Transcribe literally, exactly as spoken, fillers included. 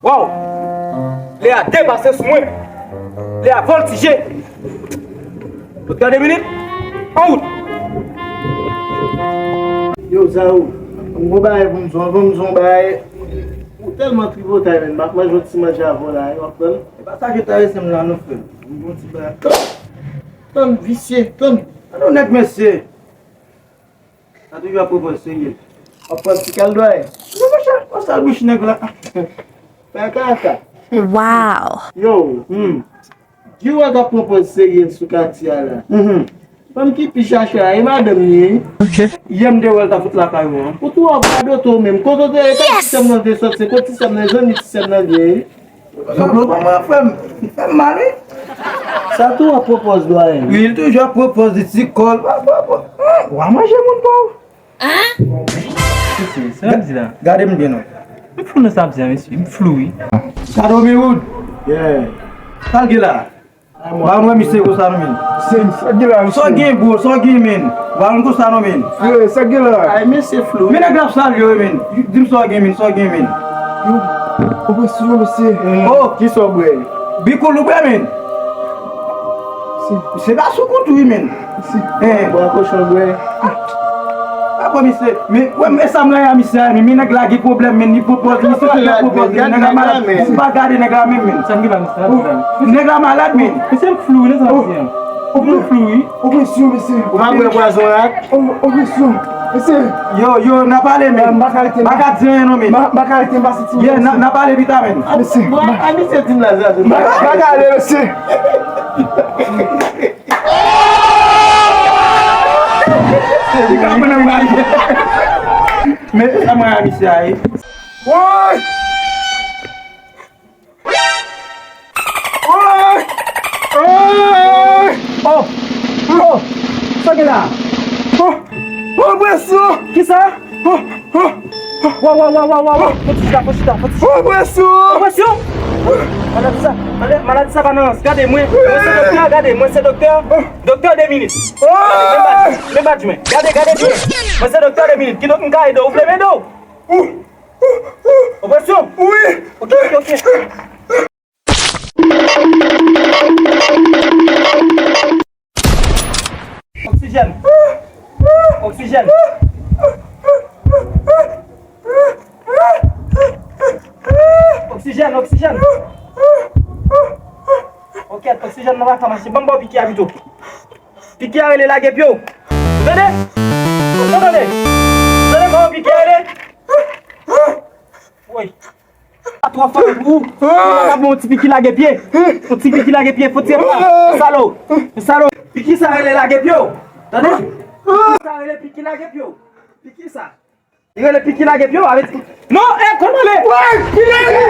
Waw! Lè a depase sou mwen. Lè a vòltije. Doktè de minit. An wout. Yo, Zao, m gon bagay pou m di w, anvan m di w yon bagay. Ou tèlman tripotay, menn, m ap manje yon ti manje avè w la, w ap pran l. E pa sa ki ta rese m la, non, frè m. M gon ti bagay. Tann, visye, tann. Gade yon nèg, mesye. Sa toujou ap pwopoze serye. W ap pran ti kal dwayè. Non, monchè, w sal bouch nèg la. Fè kaka. Wow. Yo, hmm. Guy Ward ap pran pòz serye sou katye a la. Mhm. Fanm ki pi chache a, e madanm li ye. Ok. Yè m te wè l t ap fout lakay ou an. Ou tou ap radote ou menm. Kote w te ye, kote ti sè m nan te sòti, kote ti sè m nan, zanmi ti sè m nan li ye. Jean-Claude, mwen, frè m, li fè m mal, wi. Sa tou ap pran pòz dwayen. Wi, li toujou ap pran pòz, li ti kòl. W a manje moun pa w. Mesye, sa w ap di la? Gade m byen non. M flou nan sa w ap di a, mesye. M flou, wi. Gade w, Miwood. Yeah. Sa l gen la? Ba nou wè misye konsa non, men. Sa gen la, sa w gen, bro, sa w gen, men. Ba nou konsa non, men. Sa gen la. Ay, mesye flou. Men nèg la ap salye w, men. Di m sa w gen, men, sa w gen, men. Yo, opresyon, mesye. Oh, ki sa w bwè? Bikoul ou bwè, men. Misye pa sou kont ou, wi, men. Bwa kochon bwè. Apa misye, men, wè, men sa m rayi a misye a, men, men nèg la gen pwoblèm, men, li pwopoze, misye se yon pwopoze, nèg la malad, m pa gade nèg la menm, men. Sa m gen la, misye la. Nèg la malad, men. Misye flou, wi, nan sa misye an. Ou flou, wi. Opresyon, mesye. Ou pa bwè pwazon rat? Opresyon, mesye. Yo, yo, n a pale, men. M pa ka rete, m pa ka di anyen, non, men. M pa ka rete, m pa santi. Yeah, n a pale pita, men. Mesye. Bwa, a misye di m la, sa. M pa ka ale, mesye. Li ka pran nan bagay. Men sa mwen a misye a ye. Woy! Woy! Woy! Oh! Oh! Sa gen la? Oh! Oh, presyon! Kisa? Oh! Oh! Waw, waw, waw, waw, waw, waw. Fò ti chita, fò chita, fò ti chita. Opresyon! Opresyon! Maladi sa, maladi, maladi sa pa nan rans. Gade, mwen, mwen se doktè, gade, mwen se doktè. Doktè de minit. Gade, men badj, men badj mwen. Gade, gade byen. Mwen se doktè de minit. Kidonk, m ka ede w. Ou vle m ede w? Opresyon? Wi. Ok, ok, ok. Oksijèn. Oksijèn. Oksijèn, oksijèn. Ok, oksijèn nan pa ka mache. Ban m ba w piki a pito. Piki a rele lage pye w. Tande? Ou tande? Tande kòman piki a rele? Woy. A twò fò pou ou. Ou pa ka pran yon ti piki lage pye. Yon ti piki lage pye, fò ti pa. Salo. Salo. Piki sa rele lage pye w. Tande? Piki sa rele piki lage pye w. Piki sa. Li rele piki lage pye w, avèti. Non, e, kòman le? Woy! Piki lage!